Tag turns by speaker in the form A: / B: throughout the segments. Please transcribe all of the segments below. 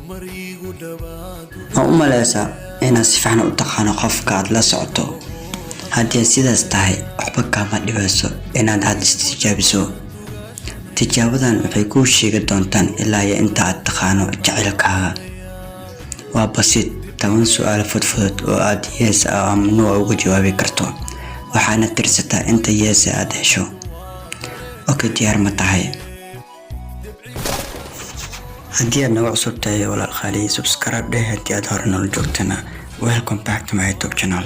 A: Ma u maleysaa inaad si fiican u taqaano qofka aad la socoto? Haddii ay sidaas tahay, waxba kaama dhibayso inaad hadda istijaabiso. Tijaabadan waxay kuu sheegi doontaan ilaa iyo inta aad taqaano jacaylkaaga. Waa basiid 10 su'aalo fudfudud oo aad yes ama no uga jawaabi karto, waxaana tirsataa inta yes aad hesho. Okay, diyaar ma tahay? Haddii aad nagu cusub tahay, walaal qaali, subscribe dheh. Haddii aad hore noola joogtana, welcome back to my YouTube channel.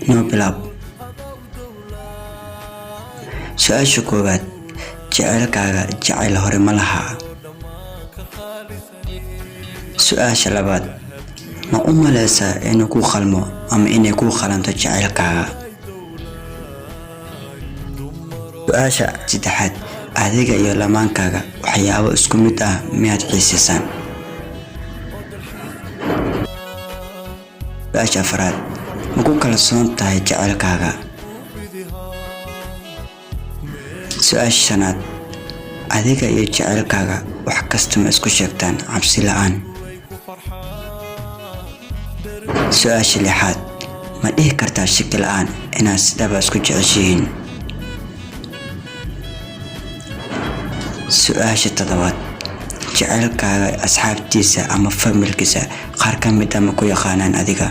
A: Noo bilaab. Su-aasha koowaad: jaceylkaaga jacayl hore ma lahaa? Su-aasha labaad: ma u maleysaa inuu ku qalmo ama inay ku qalanto jaceylkaaga? Su-aasha saddexaad: adiga iyo lamaankaaga waxyaabo isku mid ah miyaad xiisaysaan? Su-aasha afraad: ma ku kalsoon tahay jaceylkaaga? Su-aasha shanaad: adiga iyo jaceylkaaga wax kasta ma isku sheegtaan cabsi la'aan? Su-aasha lixaad: ma dhihi kartaa shaki la'aan inaad si dhaba isku jeceshihiin? Su-aasha toddobaad: jaceylkaaga asxaabtiisa ama familkiisa qaar ka mid ah ma ku yaqaanaan adiga?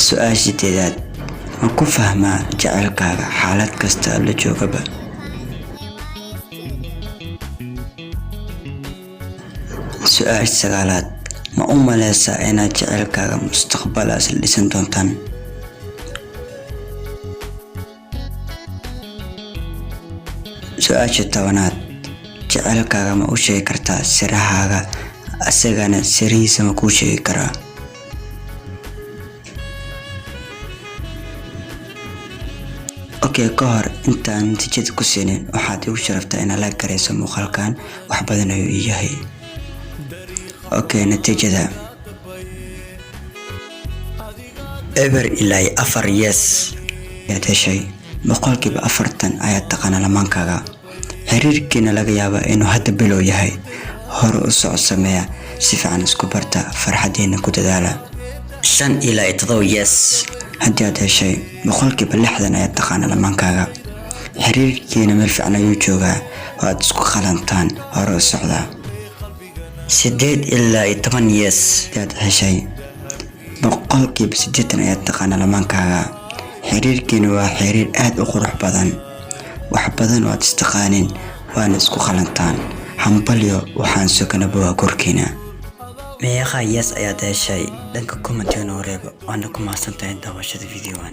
A: Su-aasha sideedaad: ma ku fahmaa jaceylkaaga xaalad kasta la joogaba? Su-aasha sagaalaad: ma u maleysaa inaad jaceylkaaga mustaqbal isla dhisan doontaan? Su-aasha 10aad: jaceylkaaga ma u sheegi kartaa sirahaaga, asagana sirihiisa ma kuu sheegi karaa? Okay, ka hor intaan natiijada ku siinin, waxaad igu sharaftaa inaad la garayso muuqaalkan, wax badan ayuu ii yahay. Okay, natiijada: 0 ilaa 4 yes ayaad heshay. 40% ayaad taqaana lamaankaaga. Xiriirkiina laga yaabaa inuu hadda bilow yahay. Hore u socod sameeya, si fiican isku barta, farxadiina ku dadaala. 5 ilaa 7 yes haddii aad heshay, 60% ayaad taqaana lamaankaaga. Xiriirkiina meel fiican ayuu joogaa oo aad isku qalantaan. Hore u socdaa. 8 ilaa 10 yes haddii aad heshay, 80% ayaad taqaana lamaankaaga. Xiriirkiina waa xiriir aad u qurux badan, wax badan oo aad istaqaanin, waana isku qalantaan. Hambalyo, waxaan suganaba waa korkiina. Meeqa yes ayaad heshay? Dhanka commentiga noo reebo, waana ku mahadsantahay daawashada videogan.